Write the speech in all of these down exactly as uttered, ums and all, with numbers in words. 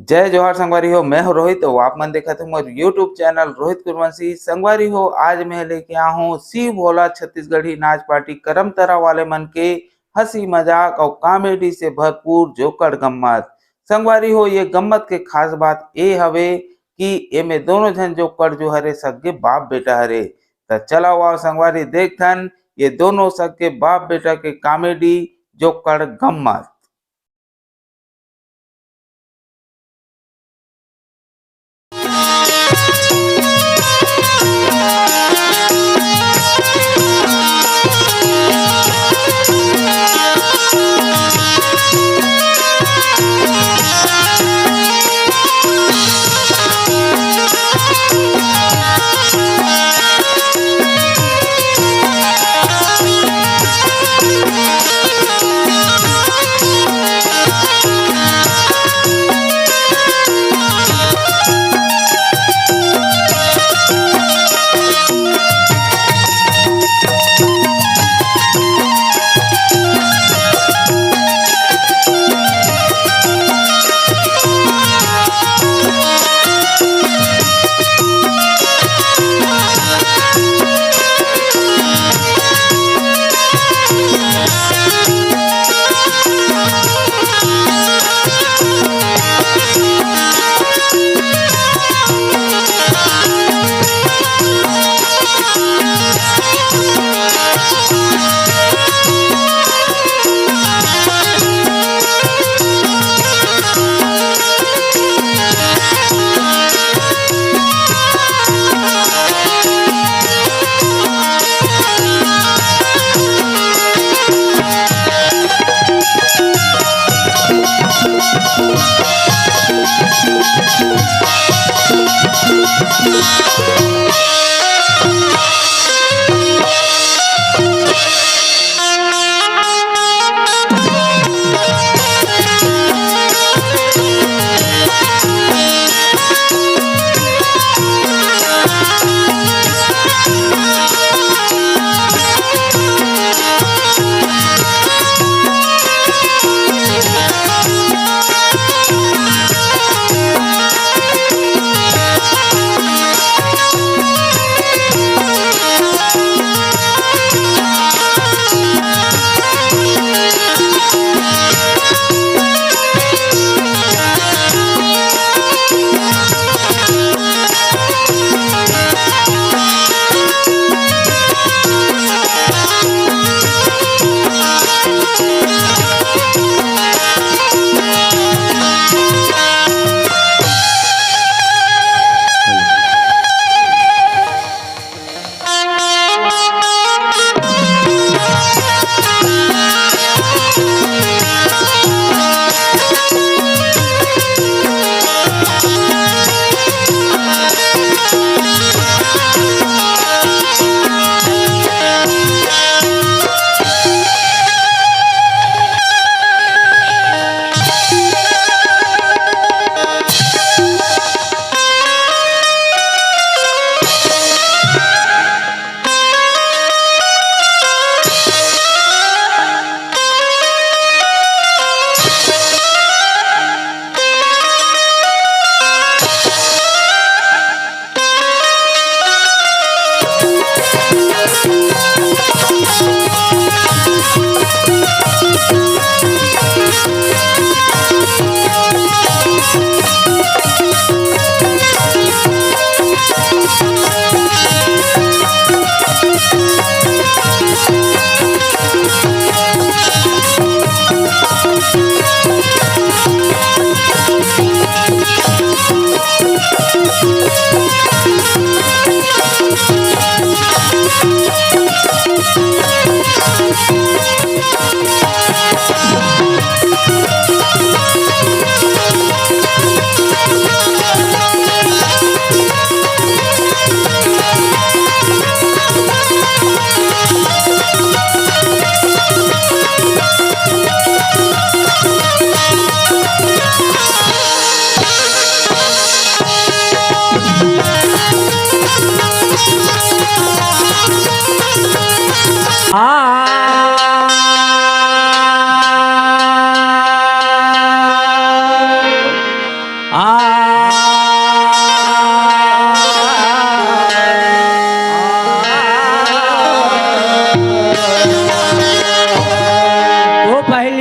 जय जोहार संगवारी हो, मैं हूं रोहित। तो आप मन देखत हो मोर YouTube चैनल रोहित कुरवंशी। संगवारी हो, आज मैं लेके आ हूं शिव भोला छत्तीसगढ़ी नाच पार्टी करमतरा वाले मन के हंसी मजाक और कॉमेडी से भरपूर जोकड़ गम्मत। संगवारी हो, ये गम्मत के खास बात ए हवे कि एमे दोनों झन जोकड़ जो हरे सगे बाप बेटा हरे। त चला आओ संगवारी, देखथन ये दोनों सगे बाप बेटा के कॉमेडी जोकड़ गम्मत।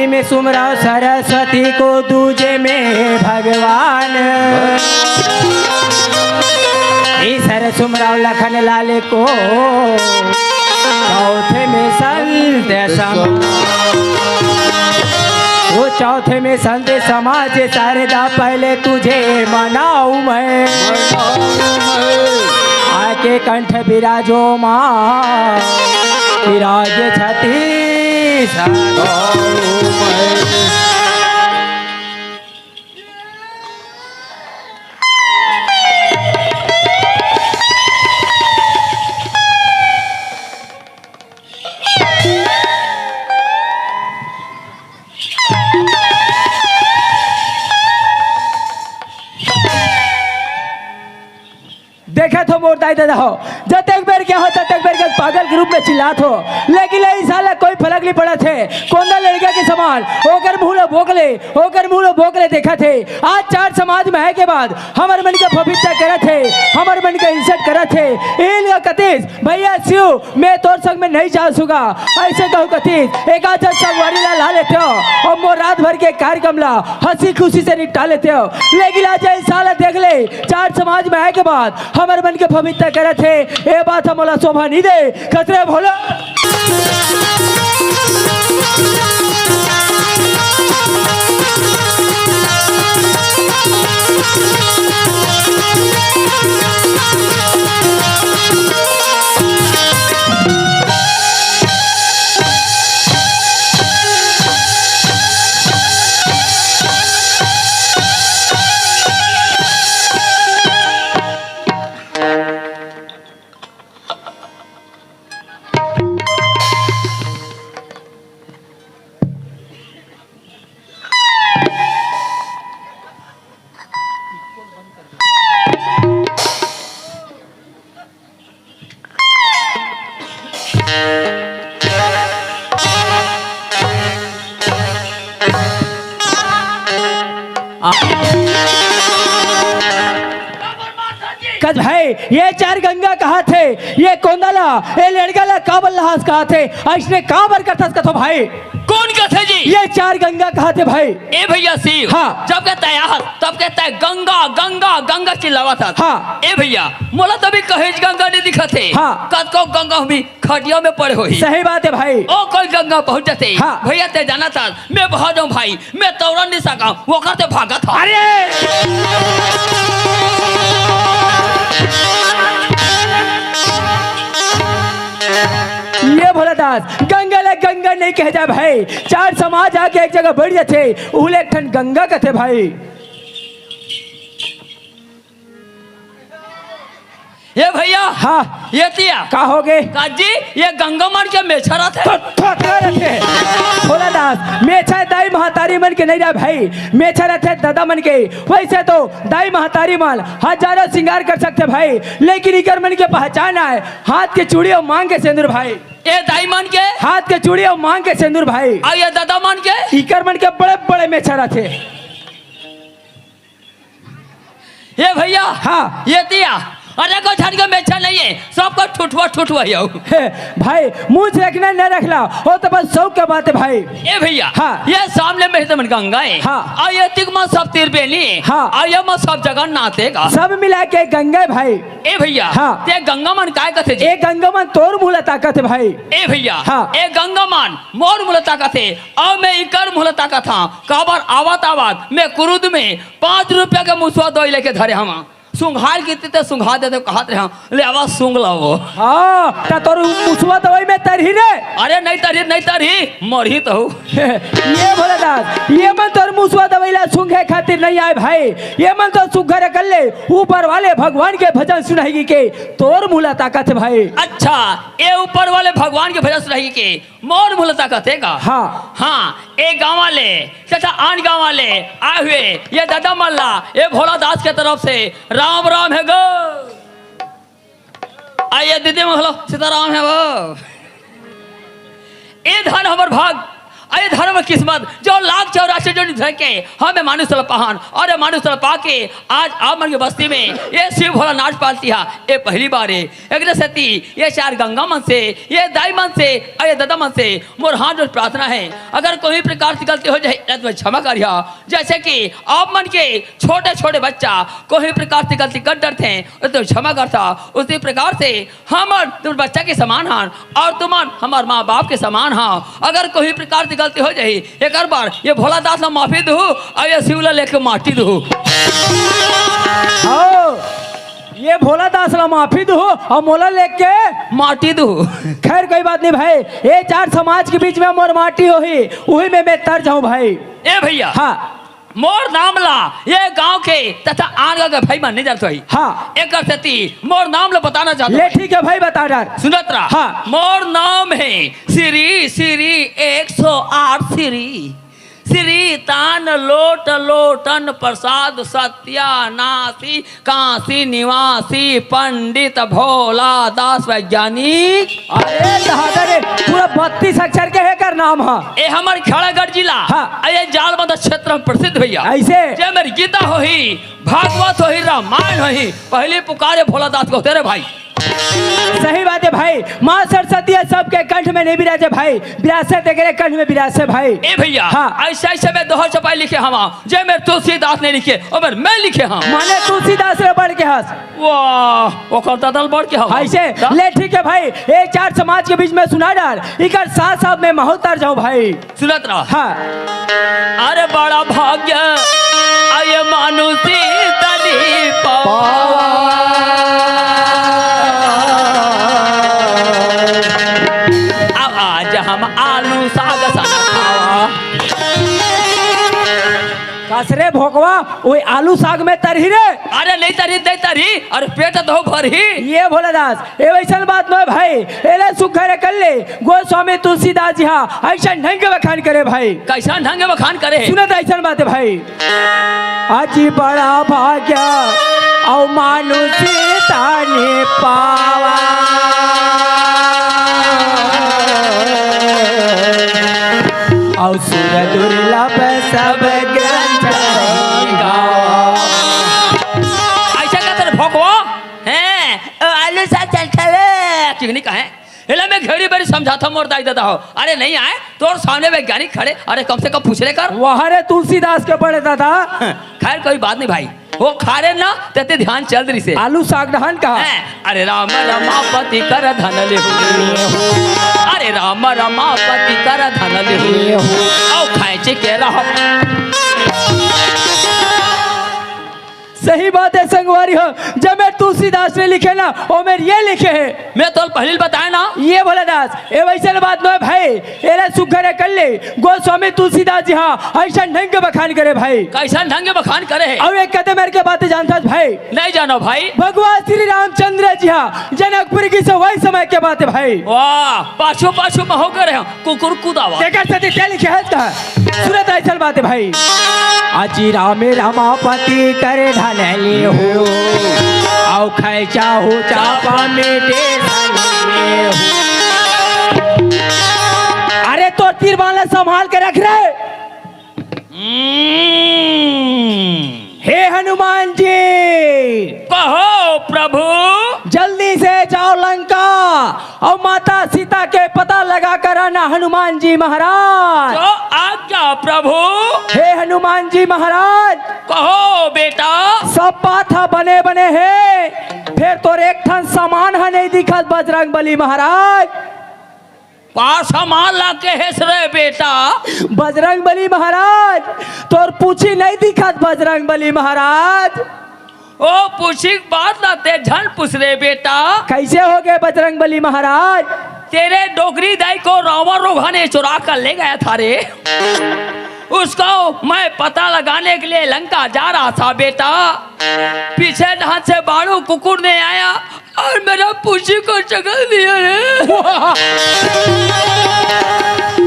में सुमराव सरस्वती को, दूजे में भगवान। तीसर सुमराव लखन लाल को, चौथे में संत सम-, वो चौथे में संत समाज, शारदा पहले तुझे मनाऊं मैं। आके कंठ विराजो माँ, विराज छतीस। देखत हो मोर दाई ददा हो, जतेक बेर के हो, ततेक बेर के पागल के रूप में चिल्लात हो, लेकिन ए साला कोई फरक नहीं पड़त हे। कोंदा लड़का के समान ओकर मुंह ला बोकले, ओकर मुंह ला बोकले देखत हे। आज चार समाज में आए के बाद हमर मन के फफित्ता करत हे, हमर मन के insult करत हे। इनका कतीस भैया शिव, मैं तोर संग में नहीं जा सुगा। ऐसे कहू कथिस, एक आध झन संगवारी ला ला लेते हो और मोर रात भर के कार्यक्रम ला हंसी खुशी से निपटा लेते हो। लेकिन आज ए साला देख ले, चार समाज में आए के बाद हमर मन के फफित्ता करत हे, ए बात ह मोला शोभा नहीं दे। खतरे भोला। कस भाई, ये चार गंगा कहाथे, ये कोंदा ला, ये लड़का ला काबर लहास कहाथे, अइसने काबर करथस कथो भाई? कोन कथे जी? ये चार गंगा कहाथे भाई। ए भैया शिव, हाँ। जब के तैं आहस, तब के तैं गंगा, गंगा, गंगा चिल्लावत हस। हाँ। ए भैया, मोला तभी कहीं गंगा नहीं दिखत हे। हाँ। कतको गंगा भी खटिया में पड़े होही। सही बात हे भाई। ओ कोई गंगा पहुंच जाथे। हाँ। भैया तैं जानत हस, मैं बहुत हूँ भाई, मैं तौरन नहीं सका, वो करते भागत हूँ। अरे! ये भोला दास, गंगा ले गंगा नहीं कहे जाए भाई। चार समाज आके एक जगह बैठ जाथे, उले एक ठन गंगा कथे भाई। ये भैया, हाँ। ये तिया। का हो गे? का जी, ये गंगा मन के मेछा रथे? तो थोथरा रथे। भोला दास, मेछा दाई महतारी मन के नहीं रहे भाई, मेछा रथे दादा मन के। वैसे तो दाई महतारी मन हजारों श्रृंगार कर सकथे भाई, लेकिन इकर मन के पहचान आए हाथ के चूड़ी और मांग के सेंदूर भाई। ये दाई मन के? हाथ के चूड़ी और मांग के सेंदूर भाई। और ये दादा मन के? इकर मन के बड़े बड़े मेछा रथे। ए भैया, हाँ। ये तिया, अरे कोई झन के मेछा नहीं है, सबको ठुठुआ ठुठुआ ही हो। हे, भाई, मूछ रखना न रखला, वो तो बस शौक के बात है भाई। ए भैया, हाँ। ये सामने में तो मन गंगा है, हाँ। और ये तिक में सब तीर बेनी है, हाँ। और ये में सब जगन्नाथ है गा। सब मिला के गंगा है भाई। ए भैया, हाँ। ते गंगा मन काय कथे जी? ए गंगा मन तोर मुँह ला ताकत है भाई। ए भैया, हाँ। ए गंगा मन मोर मुँह ला ताकत है, और मैं इकर मुँह ला ताकत हाँ। काबर आवत आवत मैं कुरुद में पाँच रुपया के मुसवा दवाई लेके धरे हवा। सुंघार की ते सुंघा देते कहत रहे, "ले आवा सूंघ ला वो।" हाँ, त तोर मुसवा दवाई में तरही रे। अरे नहीं तरही, नहीं तरही, मरही तो। ये भोला दास, ये मन तोर मुसवा दवाई ला सूंघे खातिर नहीं आए भाई। ये मन तो सुघर कर ले, ऊपर वाले भगवान के भजन सुनाएगी के तोर मुँह ला ताकत है भाई। अच्छा, ये ऊपर वाले भगवान के भजन सुनाएगी के मोर मुँह ला ताकत हे का? हाँ। हाँ, ए गाँव वाले तथा आन गाँव वाले आए हुए ये दादा मन ला, ए भोला दास के तरफ से राम राम हे गो। आ ये दीदी मन घलो सीताराम हे वो। ए धन हमर भाग, अरे धर्म किस्मत जो लाख चौरासी जो निधन के हमें मानुष ल पाहन और ये मानुष ल पाके आज आप मन के बस्ती में ये शिव भोला नाच पालती हा। ये पहली बार है। एक सेती ये चार गंगा मन से, ये दाई मन से और ये दादा मन से मोर हाथ जोड़ प्रार्थना है, अगर कोई प्रकार से गलती हो जाए तो क्षमा करिहा। जैसे कि आप मन के छोटे छोटे बच्चा कोई प्रकार से गलती कर डरते हैं तो क्षमा करता, उसी प्रकार से हमर तुमन बच्चा के समान हन और तुमन हमर माँ बाप के समान हा। अगर कोई प्रकार से गलती हो जाही, एकर बर ये भोला दास ला माफी दहू और ये शिव ला लेके माटी दहू। आओ, ये भोला दास ला माफी दहू और मोला लेके। माटी दहू। खैर, कोई बात नहीं भाई, ये चार समाज के बीच में मोर माटी होही, उही में मैं तर जाऊं भाई। ए भैया, हाँ। मोर नाम ला ये गांव के तथा आन गांव के भाई मन नहीं जानत होही। हाँ। एकर सेती मोर नाम ला बताना चाहत ले होही। ठीक है भाई, बता डार। सुनत रहा। हाँ। मोर नाम है श्री श्री एक सौ आठ श्री श्री तान लोट लोटन प्रसाद सत्यानाशी काशी निवासी पंडित भोला दास वैज्ञानिक। अरे दादा रे, पूरा बत्तीस अक्षर के एकर नाम हा। ए हमर खड़गड़ जिला हाँ। अये जालबंद क्षेत्र में प्रसिद्ध भैया। ऐसे? जे मेर गीता होही, भागवत होही, रामायण होही, पहली पुकारे भोला दास को तेरे भाई। सही बात है भाई, माँ सरस्वती है सबके कंठ में नहीं विराजे भाई, विरासत एकरे कंठ में विराजे भाई। ए भैया, हाँ। ऐसे ऐसे में दोहा चपाई लिखे हवा, जे मेर तुलसीदास नहीं लिखे, ओ मेर मैं लिखे हवा। माने तुलसीदास रे बढ़ के हंस। वाह, ओकर ददल बढ़ के हवा। ऐसे? दा- ले ठीक है भाई, ये चार समाज के बीच में सुना डार, इकर साथ साथ में महू तर जाऊं भाई। सुनत रहा। हाँ। अरे बड़ा भाग्य आय मानुषी तनी पावा। अब आज हम आलू साग सन खावा। कसरे भोकवा, वही आलू साग में तरही रे। अरे नहीं तरी, नहीं तरी, अरे पेट तो भरही। ये भोला दास, ए वैसन बात नोहे भाई, एला सुघर कर ले। गोस्वामी तुलसीदास जी हा ऐसन ढंग के बखान करे भाई। कैसन ढंग के बखान करे? सुनत ऐसन बात है भाई। अजी बड़ा भाग्य अउ मानुषी ताने पावा। अउ सुर दुर्लभ सब ग्रंथ गावा। ऐसा का तेरे भोकवा? हैं? ओ आलू साग चल खावे। ठीक नहीं कहे? एला मैं घेड़ी बेरी समझाता मोर दाई दादा हो। अरे नहीं आए, तोर सामने वैज्ञानिक खड़े, अरे कम से कम पूछ ले कर। वाह रे तुलसीदास के पड़े दादा। खैर कोई बात नहीं भाई, वो खा रे ना, तेते ध्यान चल रही से। आलू साग डहान का। हैं? अरे राम रमापति कर धन लिहु। अरे राम रमापति कर धन लिहु। औ खैंच के रहो। सही बात है संगवारी हो, जब मैं तुलसीदास ने लिखे ना, वो मेरे ये लिखे है। मैं तो पहले बताए ना। ये भोला दास, ए वैसन बात नोहे भाई, एला सुघर कर ले। गोस्वामी तुलसीदास जी हा ऐसन ढंग के बखान करे भाई। कैसन ढंग के बखान करे है? अउ एक कदम मेरे के बात जानता भाई। नहीं जानो भाई। भगवान श्री रामचंद्र जी हा जनकपुर की से वही समय के बात है भाई। वाह, पाछू पाछू में हो करे हम कुकुर कुदावा। तेकर सेती ते लिखे है का? सुनत ऐसन बात है भाई। अजी राम रमापति कर धन लिहु, अउ खैचा हो चापा मेटे संग में हो। अरे तो तीर बाण ला संभाल के रख रे। हम्म। हे हनुमान जी, कहो प्रभु। जल्दी से जाओ लंका अउ माता सीता के पता लगा कर आना हनुमान जी महाराज। जो आज्ञा प्रभु। हे हनुमान जी महाराज, कहो बेटा। सब बात ह बने बने हे, फेर तोर एक ठन समान ह नहीं दिखत बजरंग बली महाराज। का समान ला के हेस रे बेटा? बजरंग बली महाराज, तोर पूछी नहीं दिखत बजरंग बली महाराज। ओ पूछी के बात ला ते झन पूछ रे बेटा। कैसे हो गए बजरंग बली महाराज? तेरे डोकरी दाई को रावण रोघा ने चुरा कर ले गया था रे। उसको मैं पता लगाने के लिए लंका जा रहा था बेटा। पीछे ढांच से बाणू कुकुर ने आया और मेरा पूछी को चगल दिया रे।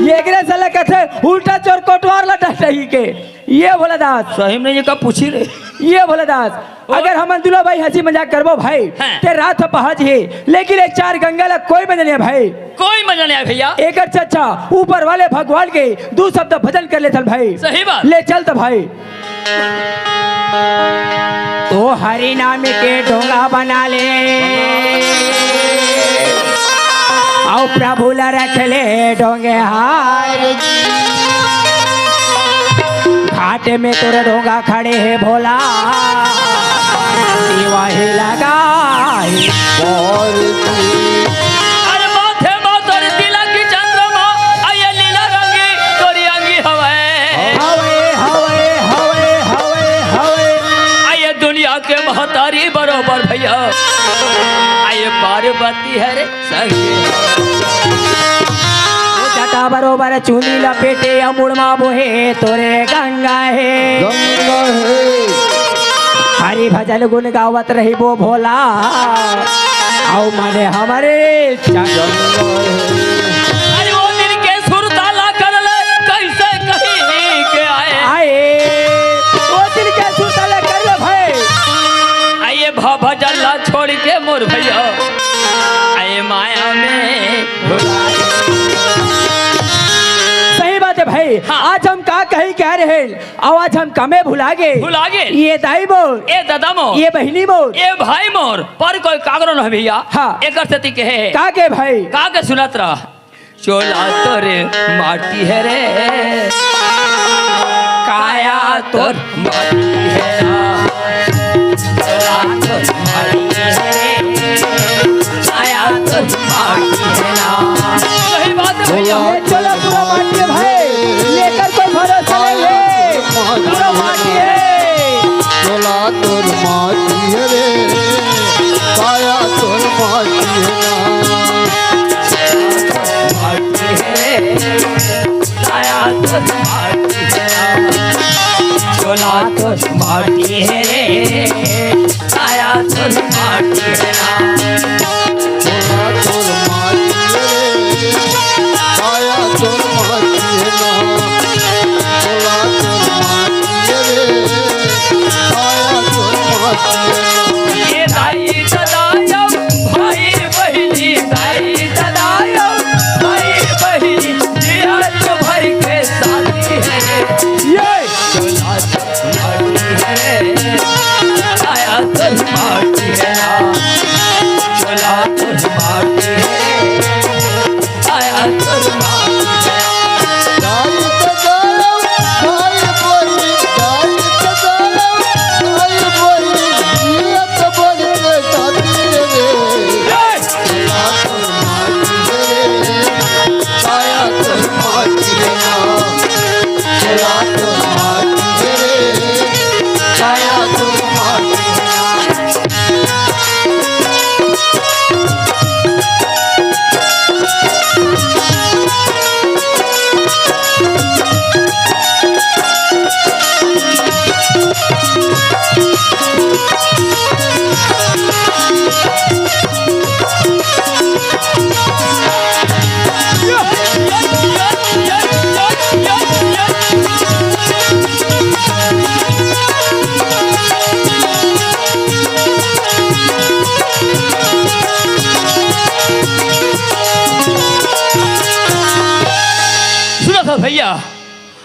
ये एकरे साला कथे उल्टा चोर कोटवार ला डटही के। ये भोला दास। सही में ये का पूछी रे? ये भोला दास, अगर हमन दुनो भाई हंसी मजाक करबो भाई, हाँ। ते रात ह पहुंच ही, लेकिन एक चार गंगा ला कोई मजा नहीं है भाई। कोई मजा नहीं है भैया। एकर चच्चा ऊपर वाले भगवान के दू शब्द भजन कर लेथन भाई। सही बात। ले चल तो भाई। तो हरि नाम के ढोंगा बना ले, अउ प्रभु ला रख ले ढोंगे हार। घाट में तोर ढोंगा खड़े हे भोला, दिवा ही लगा ही और अरे माथे मा तोर तिलक चंद्रमा, आ ये लीला रंगी तोरी अंगी हवय। हवय, हवय, हवय, हवय, हवय। आ ये दुनिया के महतारी बरोबर भैया। आ ये पार्वती हरे संगी। ओ जटा बरोबर चुनी लपेटे, अ मुड़मा बोहे तोरे गंगा हे। गंगा हे। हरि भजन गुण गावत रहिबो भोला, अउ माने हमरे चंद। अरे वो दिन के सुरता ला कर ले, कैसे कहीं के आए। आए, वो दिन के सुरता ला कर ले भाई। आइए भा-, भजन ला छोड़ के मोर भैया, आइए माया में भुला। सही बात है भाई। हाँ। आज हम का कही कह रहे हैं, अउ आज हम कमे भुला गे। भुला गे। ये दाई मोर। ए दादा मोर। ये बहिनी मोर। ए भाई मोर। पर कोई कागरो न भैया। हाँ। एकर सेती के हे। का के भाई? का के सुनत रह। चोला तोर माटी हे रे। काया तोर माटी हे ना। चोला तोर माटी हे रे। काया तोर माटी हे ना। सही बात है भैया। ये चोला पूरा माटी है भाई, लेकर कोई भरोसा नहीं है, पूरा माटी है। चोला तोर माटी है रे, काया तोर माटी है ना। माटी है रे, काया तोर माटी है ना। चोला तोर माटी है रे, काया तोर माटी है ना। चोला तोर माटी रे, काया तोर माटी है ना। चोला तोर माटी रे, काया तोर माटी है ना। ये दाई ददा भाई बहिनी, दाई ददा भाई बहिनी, जिया तो भाई के साथी है। ये चोला माटी है, काया तोर माटी है ना। चोला तोर माटी है, काया तोर माटी है ना। गाई तो गायो, भाई बोली, गाई तो गायो, भाई बोली, ये तो बोल के साथी रे। जय! चोला तोर माटी है रे, काया तोर माटी है ना। चोला तोर माटी है रे, काया तोर माटी है ना। सुनो तो भैया,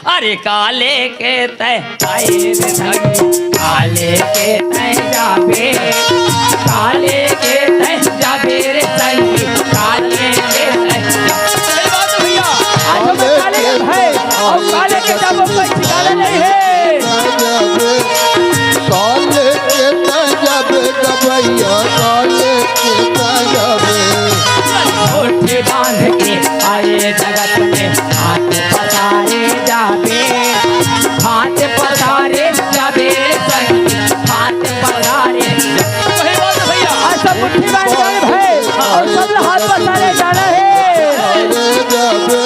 अरे काले के तय आए रे संगी, काले के तय जाबे, काले के तय जाबे रे संगी, काले के तय। सही बात है भैया, आज हम काले के भाई, और काले के जाबो कोई ठिकाना नहीं है। काले के तय जाबे गबैया, काले के तय जाबे। मुट्ठी बांध के आए जगत में, हाथ पसारे जाबे, हाथ पसारे जाबे, संगी, हाथ पसारे। वही बात है भैया। आज सब मुट्ठी बांध जाए भाई, और सब लोग हाथ पसारे जाना है। पसारे जाबे,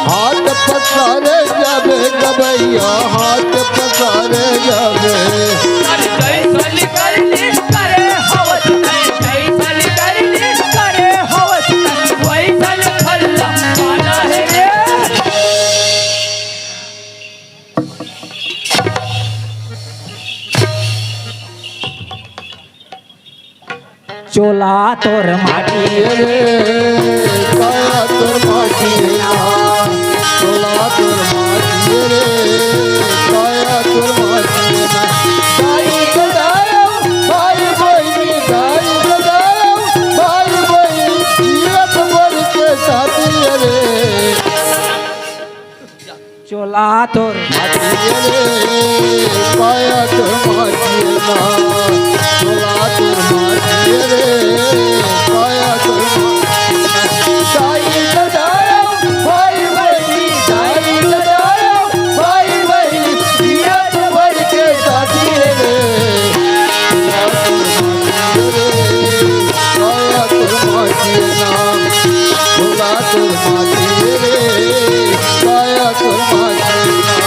हाथ पसारे जाबे गबैया, हाथ पसारे जाबे। अरे कैसन कर ले करे हवस, कैसन कर ले करे हवस, वैसन फल पाना है रे। चोला तोर माटी रे, काया तोर माटी ना। चोला तोर माटी रे, काया तोर माटी ना। दाई के दायम, भाई बहिनी, दाई के दायम, भाई बहिनी, जीवत भर के साथी रे। चोला तोर माटी रे, काया तोर माटी ना। चोला तोर माटी रे, काया तोर माटी ना। दाई ददाया, भाई बहिनी, दाई ददाया, भाई बहिनी, जियत भर के साथी रे। काया तोर माटी रे, काया तोर माटी ना। भोला तोर माटी रे, काया तोर माटी ना।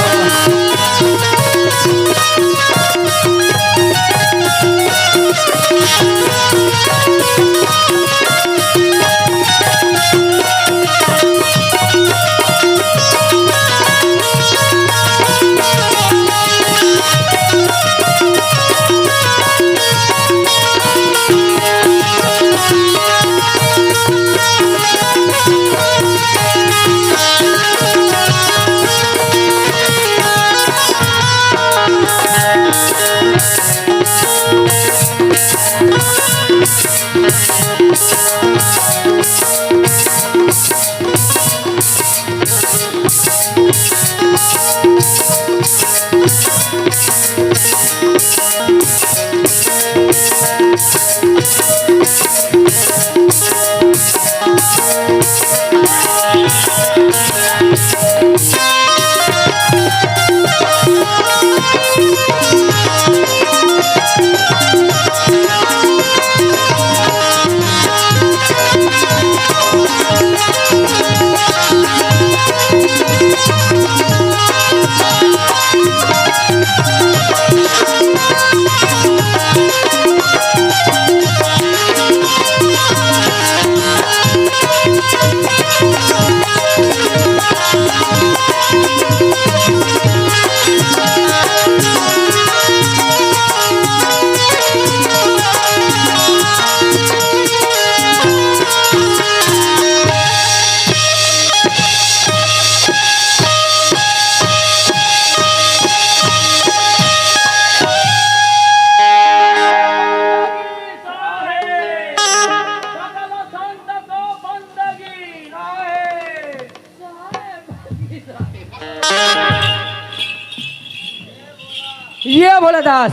ये भोला दास।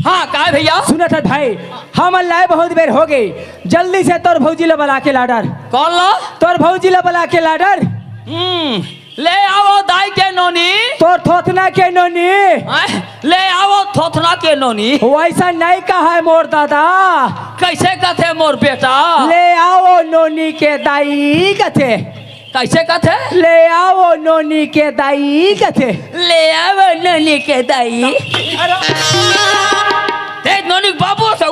हाँ, काय भैया? सुनत हस भाई, हमन ला आए बहुत बेर हो गे, जल्दी से तोर भौजी ला बला के ला डर। कौन ला? तोर भौजी ला बला के ला डर। हम्म, ले आवव दाई के नोनी। तोर थोथना के नोनी। आय, ले आवव थोथना के नोनी। वैसा नहीं कहा है मोर दादा। कैसे कथे मोर बेटा? ले आवव नोनी के दाई कथे। कैसे कथे? ले आवव नोनी के दाई कथे। ले आवव नोनी के दाई। अरे, ते नोनी के बाबू हस।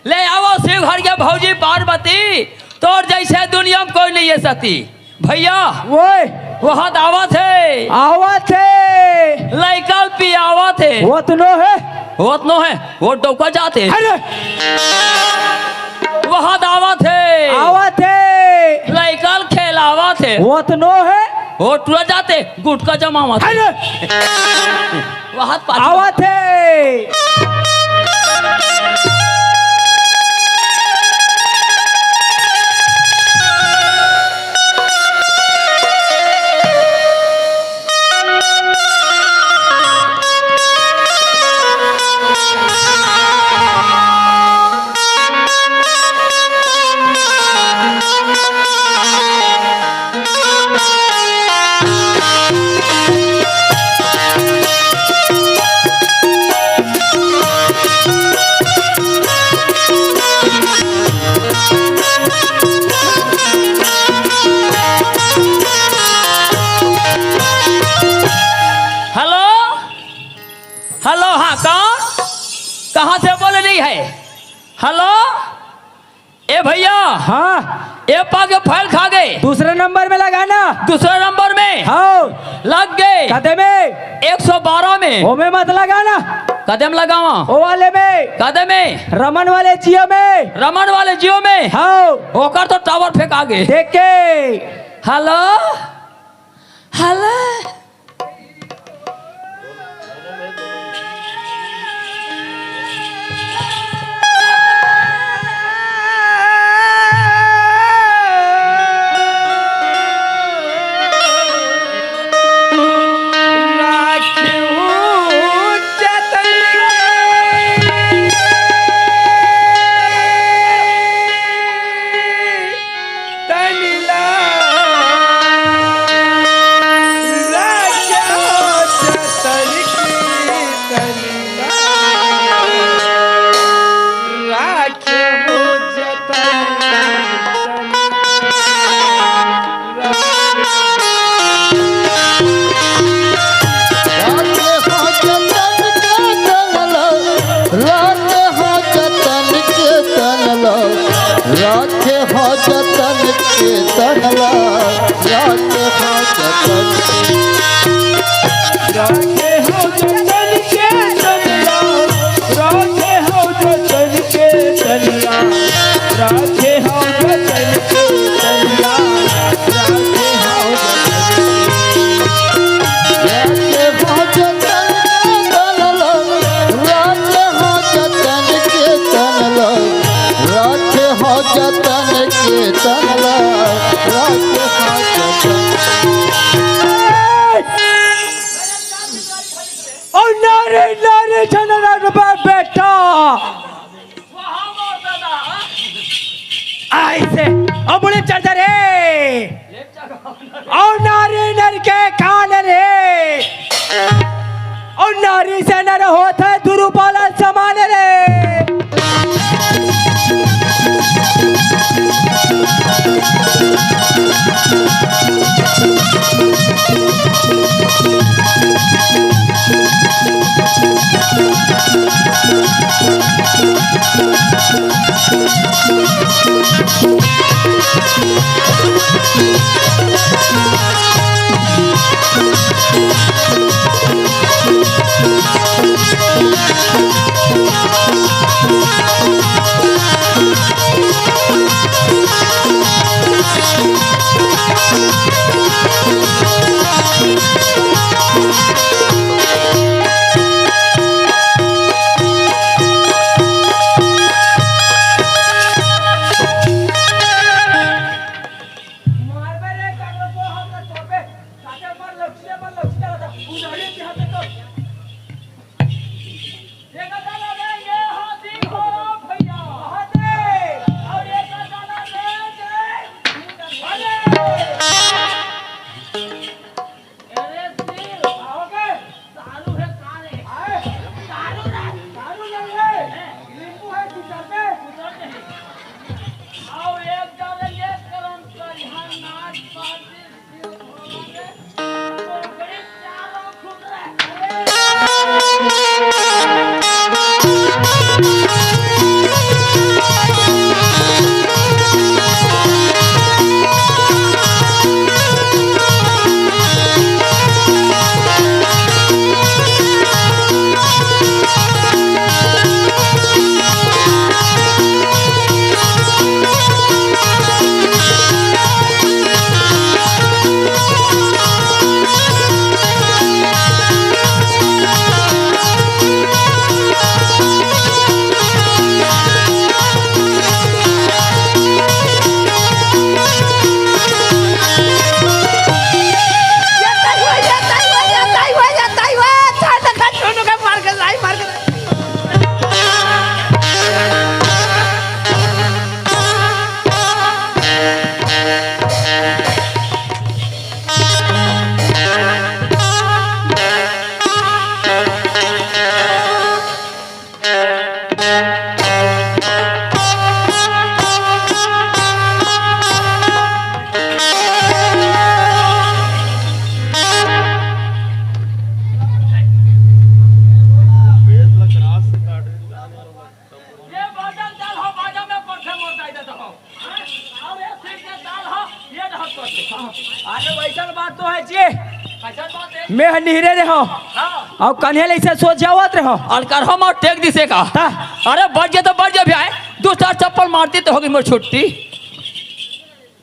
ले आवव शिव घर के भौजी पार्वती, तोर जैसे दुनिया में कोई नहीं है सती। भैया, ओए। वहां त आवत हे। आवत हे। लइका ल पियावत हे। ओतनो हे। ओतनो हे। वो डौका जात हे। अरे। वहां त आवत हे। आवत हे। लइका ल खेलावत हे। ओतनो हे। वो टुरा जात हे। गुटखा जमावत हे। अरे। वहां त पाछू आवत हे। हेलो, हेलो, हाँ, कौन? कहाँ से बोल रही है? हेलो, ए भैया। हाँ। ए पाके फैल खा गए। दूसरे नंबर में लगाना। दूसरे नंबर में? हाँ। लग गए। कते में? एक सौ बारह में। ओमे मत लगाना। कदम लगावा। ओ वाले में। कदम में। रमन वाले जियो में। रमन वाले जियो में। हाँ। ओकर तो टावर फेंका गे। देख के। हेलो। हेलो। राखे हो जतन के तन ला, राखे हो जतन के। राखे हो जतन के तन ला, राखे हो जतन के तन ला, राखे हो जतन के तन ला, राखे हो जतन के। राखे हो जतन के तन ला, राखे हो जतन के तन ला, राखे हो जतन के तन ला, राखे हो जतन। ओ नारी, नारी जनरल बा बेटा। ऐसे, ओ बड़े चर्चा रे। अउ नारी नर के कान रे, अउ नारी से नर होत है दुरुपाला समान रे। अरे शिव, आओगे? दारू है, का रे? आए? दारू रे। दारू नहीं है। हैं? नींबू है, गुजर में। गुजर में। आओ, एक जने ये करम कर, यहाँ नाच पार्टी, शिव भोला में, कोकड़ी चारों खुद रहे। मैं ह निहरे रेहो। हाँ। अउ कन्हे ले अइसे सोच जावत रेहो। अनकर हम अउ टेक दिसे का। ता। अरे बच गे तो बच गे भई, दू चार चप्पल मारती तो होगी मोर छुट्टी।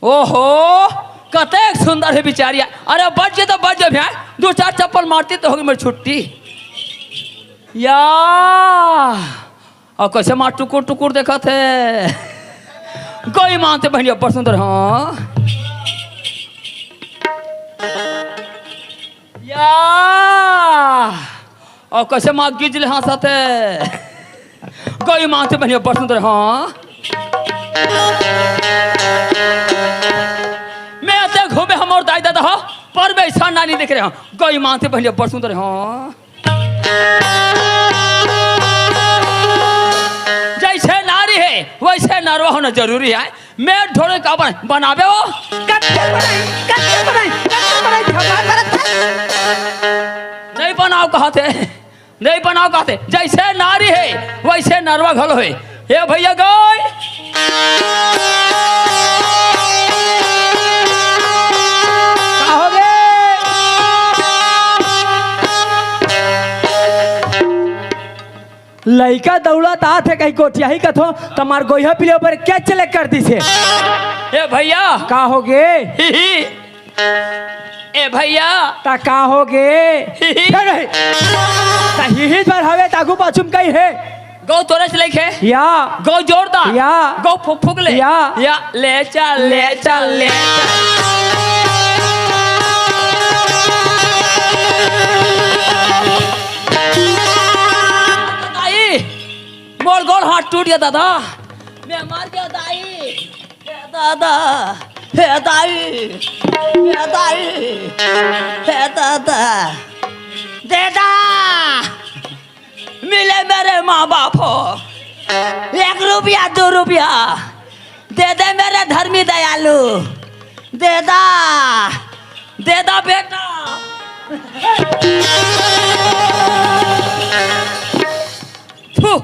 ओहो, कतेक सुंदर हे बिचारिया। अरे बच गे तो बच गे भई, दू चार चप्पल मारती तो होगी मोर छुट्टी। या, अउ कइसे माँ टुकुर टुकुर देखत हे। गई मानते बहिनी अब्बड़ सुंदर, हाँ। या, अउ कइसे माँ गिज ले हाँसत हे। गई मानते बहिनी अब्बड़ सुंदर, हाँ। मैं अते घूमे हमर दाई ददा हो, पर मैं अइसन नानी देखे रेहो। गई मानते बहिनी अब्बड़ सुंदर, हाँ। जइसे नारी हे, वइसे नरवा होना जरूरी हे। मैं ढोले का बन-, बनाबे हो। कच्चे बनाई, कच्चे बनाई, कच्चे बनाई, झपा करत हे। नहीं बनाव कहत हे, नहीं बनाव कहत हे। जइसे नारी हे, वइसे नरवा घलो हे। ए भइया गई। का होगे? लइका दउड़त आत हे कहीं गोठियाही कथों, त मोर गोइहा पिले ऊपर के चले कर दिस हे। ए भइया। का होगे? ही, ही। ए भइया। त का होगे? ही, ही। फेर नहीं। त ही, ही भर हवे, त आगू पाछू म कहीं हे। गऊ तोरेच लइक हे। या। गऊ जोरदार। या। गऊ फुक फुक ले। या। या, ले चल, ले चल, ले चल। दाई, मोर गोड़ हाथ टूट गे ददा। मैं मर गेंव दाई। हे ददा, हे दाई, हे दाई, हे ददा। ददा, मिले मेरे माँ बाप हो, एक रुपया, दू रुपया दे दे मेरे धर्मी दयालु, दे दा, दे दा बेटा। थू,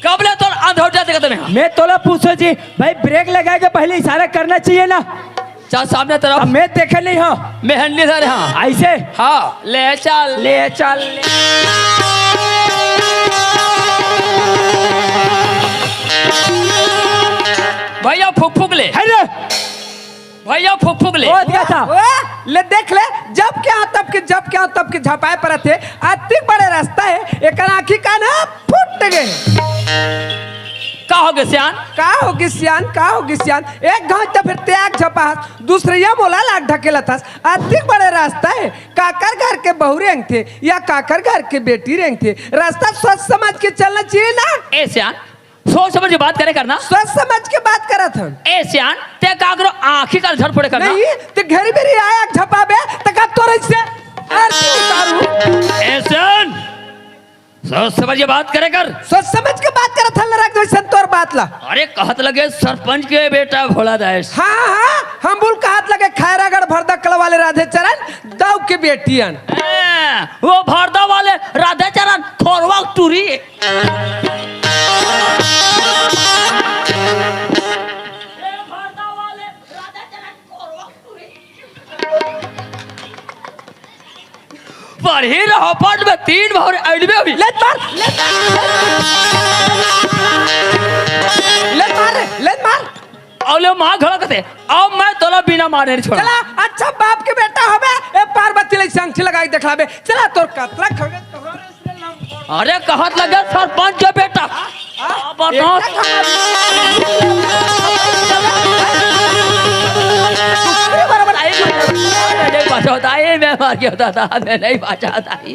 कब ले तोर अंधौजा देखत में? मैं तोला पूछों जी, भाई ब्रेक लगाए के पहले इशारा करना चाहिए ना? चल सामने तरफ। अब मैं देखे नहीं हों। मैं हंडी धरे हाँ। अइसे? हाँ, ले चल, ले चल, ले। भइया फुक फुक ले। है रे। भइया फुक फुक ले। ओ, दिया था। ओ, ले देख ले, जब के हाँ तब के, जब के हाँ तब के झपाए परत हे। अतिक बड़े रस्ता हे, एकर आँखी कान ह फुट गे। का होगे सियान? का होगे सियान? का होगे सियान? एक घांव त फेर ते आँख झपाहस, दूसरइया मोला लाग ढकेलत हस। अतिक बड़े रस्ता हे, काकर घर के बहू रेंगथे या काकर घर के बेटी रेंगथे, रस्ता सोच समझ के चलना चाहिए ना। ए सियान, सोच समझ के बात करे कर ना। सोच समझ के बात करत हन। ए सियान, ते काकरो आँखी कान झड़ फोड़े कर ना। नहीं, ते घरी बेरी आँख झपाबे, त का तोर से आरती उतारू। ए सियान, सोच समझ के बात करे कर। सोच समझ के बात करत हन, लड़क जइसन तोर बात ला। अरे कहत लगे सरपंच के बेटा भोला दास। हाँ, हाँ, हम बोल कहत लगे खैरागढ़ भरदा कला वाले राधे चरण दऊ के बेटियन। ए, वो भरदा वाले राधे चरण खोरवा टूरी। पढ़ी रहो, पढ़ में तीन भौर अइबे हुई। ले मार, ले मार, ले मार, ले मार। अउ ले माँ घड़कते, अब मैं तोला बिना मारे नहीं छोड़ा। चला, अच्छा बाप के बेटा हबे, ए पार्वती ले संगठी लगाई देखलाबे। चला तोर कतरा खगे तोहरे से लम-। अरे कहत लगे सरपंच के बेटा। हाँ? अब बताओ। एकटा खबर। दूसरे बराबर। अरे नहीं बचाओ दाई, मैं मर गेंव दादा, मैं नहीं बचाओ दाई।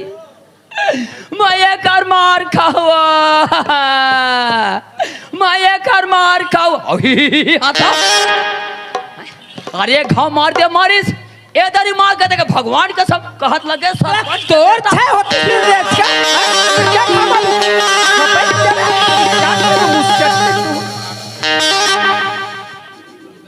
मैं एकर मार खावा, मैं एकर मार खावा। अही, हाथा। अरे घाव मार दे मारिस, ए दरी मार के देखे भगवान कसम कहत लगे सरपंच। तोर छे होती फिर देख का? क्या खबर?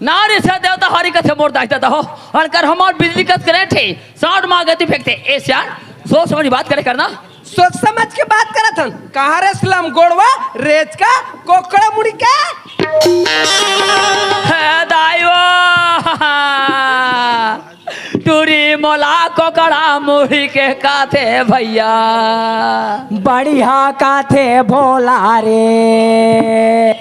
ना रे से देवता हरी कथे मोर दाई ददा हो, अनकर हमार बिजली कस करंट हे, साठ माँ गति फेंकते। ए सियान, सोच समझ बात करे करना। सोच समझ के बात करत हन। कहाँ रे सिलम गोड़वा, रेच का, कोकड़ा मुड़ी का? हे दाई वो। टूरी मोला कोकड़ा मुड़ी के काथे भैया। बढ़िया काथे भोला रे।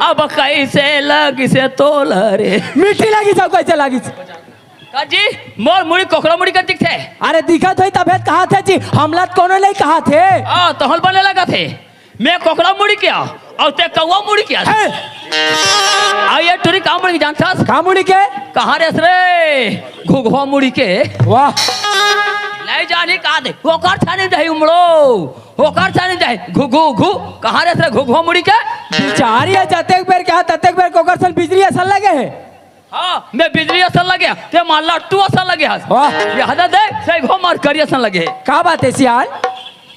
अब कैसे लगिसे तोला रे? मीठी लगिस, अब कैसे लगिस? का जी, मोर मुड़ी कोकड़ा मुड़ी के दिखथे? अरे दिखत होई तभे त कहाथे जी, हमला त कोनो नइ कहाथे। आ, तोहल बने लगथे। मैं कोकड़ा मुड़ी के आंव, अउ ते कौवा मुड़ी के आस। हे! आ ये टूरी का मुड़ी के जानथस? का मुड़ी के? कहाँ रेस रे? घुघुवा मुड़ी के। वाह। नइ जानी का दे, ओकर छानी जाही उमड़ो, ओकर छानी जाही, घु, घु, घु, कहाँ रेस रे घुघुवा मुड़ी के? बिचारी ह, जतेक बेर के हा, ततेक बेर के ओकर सन बिजली असन लगे हे। हाँ, मैं बिजली असन लगे, ते मार लट्टू असन लगे हस। वाह। ये हदा दे, सही घो मार करी असन लगे। का बात हे सियान?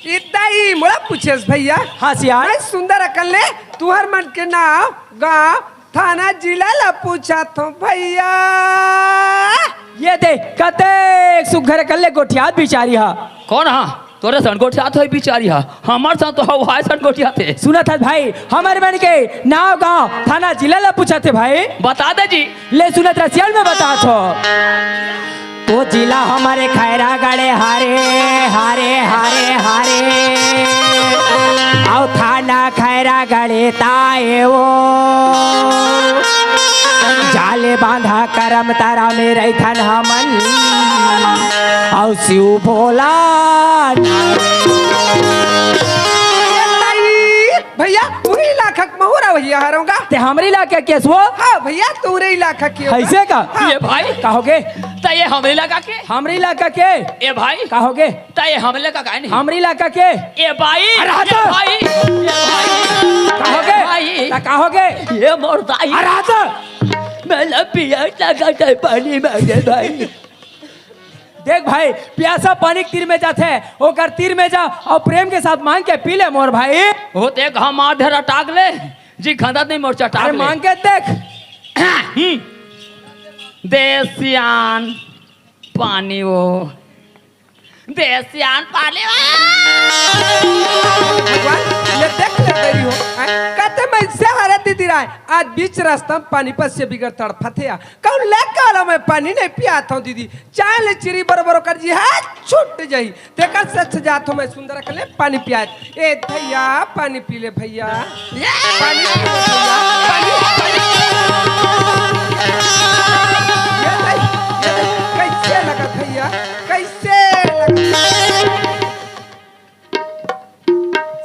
इतना ही मोला पूछेस भैया। हाँ सियान। मैं सुंदर अकन ले, तुहर मन के नाव, गांव, थाना, जिला ला पूछत हों भैया। ये दे, कतेक सुघर अकन ले गोठियात बिचारी हा। कोन हा? तोरे सन गोठियात होही बिचारी हा, हमर सन तो हवाई सन गोठियाथे। सुनत हस भाई, हमर मन के नाव, गांव, थाना, जिला ला पूछत हे भाई। बता दे जी। ले सुनत रह सियान, मैं बतात हों। तो जिला हमर खैरागढ़ हरे, हरे, हरे, हरे। अउ थाना खैरागढ़ ताए ओ। जाले बांधा करम तारा में रहिथन हमन। अउ शिव भोला। भैया, उही इलाका के महूं रा भैया हरंव गा। ते हमरे इलाका के हस वो? हाँ भैया, तोरे इलाका के हंव। अइसे का? हाँ। ए भाई। का होगे? त ये हमरे इलाका के? हमरे इलाका के? ए भाई। का होगे? त ये हमरे इलाका का नहीं? हमरे इलाका के? ए भाई। अरे हट। ए भाई। ए भाई। का होगे? ए भाई। त का होगे? ये मोर दाई। अरे हट। मैं ला पियास लगत हे पानी मांगे भाई। देख भाई, पियासा पानी के तीर में जाथे, ओकर तीर में जा अउ प्रेम के साथ मांग के पी ले मोर भाई। हो देख, हमार धरा टाक ले, जी खंदत नहीं मोर चटाक अरे ले। मांग के देख। हम्म। दे सियान पानी वो, दे सियान पानी वो। भगवान, ये देख ले गई हो। हैं? कहते मैं से हरे दीदी राय, आज बीच रास्ता में पानी पर से बिगड़ तड़फत हे। कहूं लेके आला मैं पानी नहीं पियात हों दीदी। चाय ले चिरी बरोबर कर जी, हाथ छूट जाही। तेकर से अच्छा जात हों मैं सुंदर अकन ले पानी पियात। ए भैया, पानी पी ले भैया। पानी पी ले भैया। पानी, पानी। ये ले, ये ले। कैसे लगत भैया? कैसे लगत?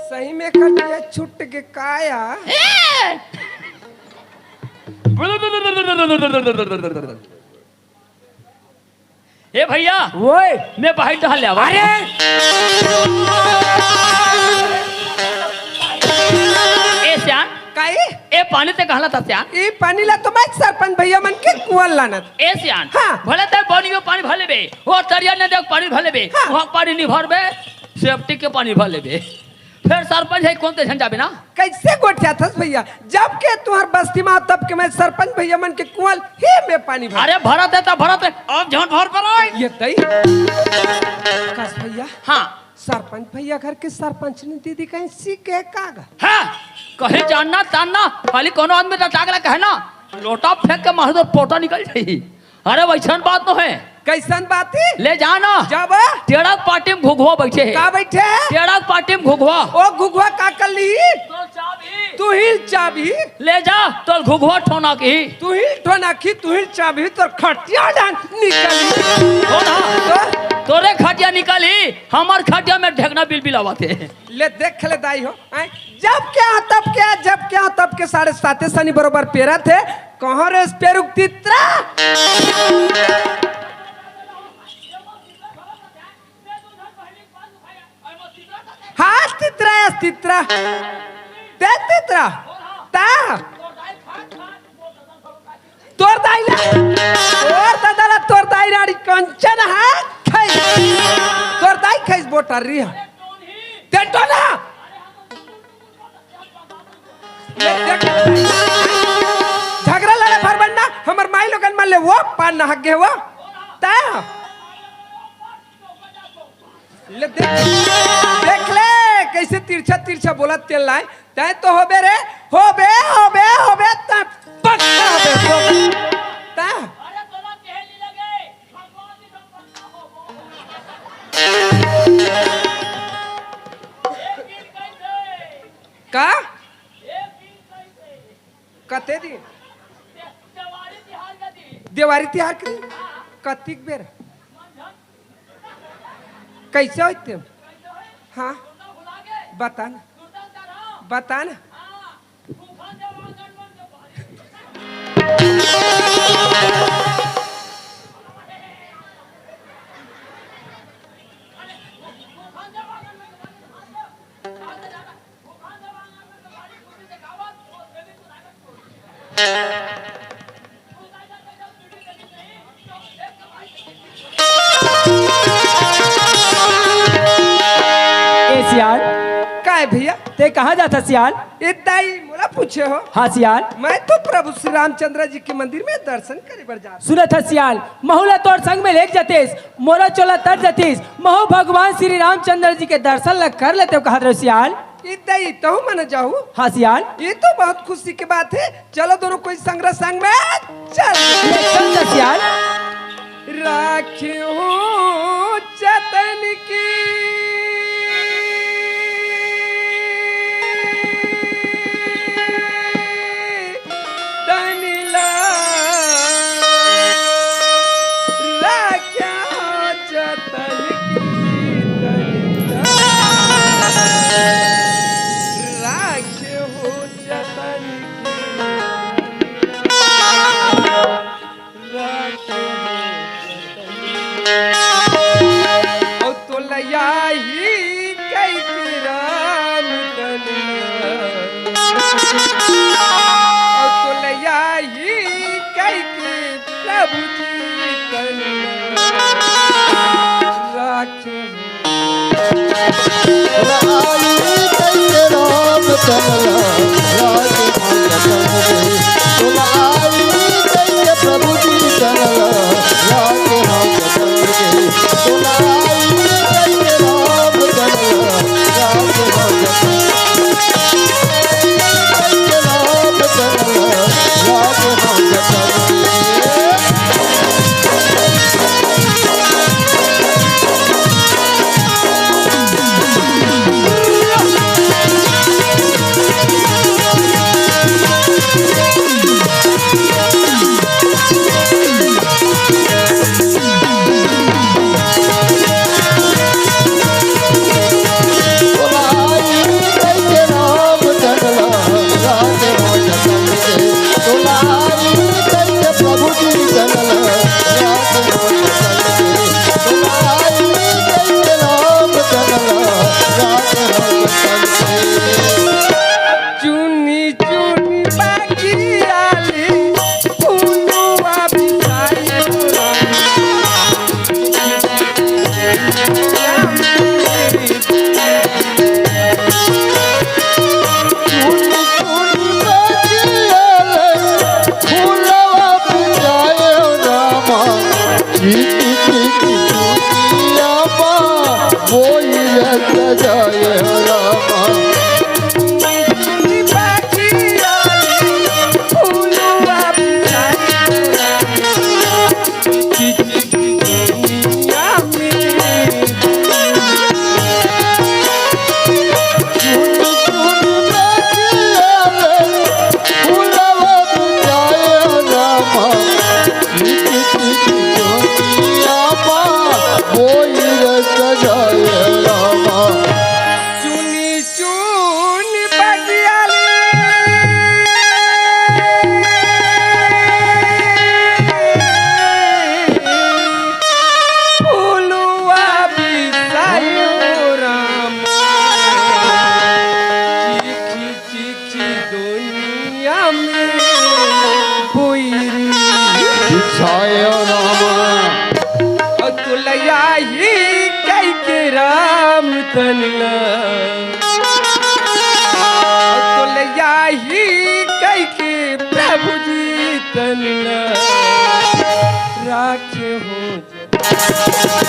सही में कटिया छूट के काया। ए भैया, ओए। मैं बाहिर डहर ले आवा। अरे! ए सियान, काई? ए पानी ते कहला था सियान? ए पानी ला तो मैं सरपंच भैया मन के कुआं लानत। ए सियान, हाँ। भले ते बोनी के पानी भर लेबे, ओ तरिया नदिया के पानी भर लेबे, हाँ। वहाँ पानी नहीं भरबे, सेप्टिक के पानी भर लेबे। फेर सरपंच हे कोन ते झन जाबे ना? कैसे गोठियाथस भैया? जब के तुहर बस्ती में तब के मैं सरपंच भैया मन के कुआं ही में पानी भर। अरे भरत हे त भरत हे, अब झन भर पर आए। ये तई। कस भैया? हाँ। सरपंच भैया घर के सरपंच ने दीदी कहीं सीख गए का गा? हाँ। कहीं जानना तानना, खाली कोनो आदमी त टागला कहे ना, लोटा फेंक के मार दो, पोटा निकल जाई। अरे वैसन बात तो हे। कैसन बात हे? ले जा ना। जाबा। टेड़ा के पाटी में घुघुआ बैठे हे। का बैठे हे? टेड़ा के पाटी में घुघुआ। ओ घुघुआ का कर ली? तोर चाबी। तू ही चाबी। ले जा, तोर घुघुआ ठोना की। तू ही ठोना की, तू ही चाबी, तोर खटिया डान निकली। हो ना? तोर? तोरे खटिया निकली, हमर खटिया में ढेकना बिल बिल आवत हे। ले देख ले दाई हो, हैं? जब क्या तब क्या, जब क्या तब के साढ़े साते सनी बरोबर पेरा थे। कहाँ रे पेरुक तितरा? हाँ, तितरा, तितरा। ते तितरा। ता। तोर दाई ला, तोर दादा ला, तोर दाई राड़ी कंचन हा खाई। तोर दाई खाई बोटर रही है। ते टोला। ले देख। झगड़ा लड़े भर बनना, हमर माई लोगन मन ले वो पान नहक गे वो। ता। ले देख, देख ले, कैसे तिरछा तिरछा बोलत तेल लाए। तैं तो होबे रे, होबे, होबे, होबे, तैं पक्का होबे, होबे। तैं देवारी तिहार के दिन कतिक बेर? कइसे होथे? हाँ, बता ना, बता ना। ए सियान। काय भैया? ते कहाँ जाथा सियान? ए दाई, मोला पूछे हो? हाँ सियान। मैं तो प्रभु श्री रामचंद्र जी के मंदिर में दर्शन करे बर जात। सुनत हस सियान, महू ला तोर संग में लेग जतेस, मोरो चोला तर जतिस, महू भगवान श्री रामचंद्र जी के दर्शन ला कर लेतेंव कहत रहेंव सियान। ए दाई, तहूँ मन जाहू? हाँ सियान। ये तो बहुत खुशी की बात है। चलो दोनों कोई संग रे संग में चल। ले चल जा सियान। राखियो जतन की तन ला, राखियो जतन की तन ला, राखियो जतन की। अउ तोला आही कहिके राम तन ला। अउ तोला आही कहिके प्रभु जी तन ला। राखे हो। आई कहिके राम तन ला, राखे हो जतन के। तोला आई कहिके प्रभु जी तन ला, राखे हो जतन के। तोला आई कहिके राम तन ला, राखे हो जतन के। कहिके राम तन ला, राखे हो जतन के। चुनी चुनी बागियाली फुलवा बिसायो राम। फुलवा बिसायो रामा, चीख चीख चुनिया मा मोहिया सजायो रामा। चुनी चुन बगियाली फुलवा बिसायो राम। चीखी चीखी दुनिया में भुइरी बिसायो राम। अउ तोला आही कहिके राम तन ला। अउ तोला आही कहिके प्रभु जी तन ला। राखे हो जतन।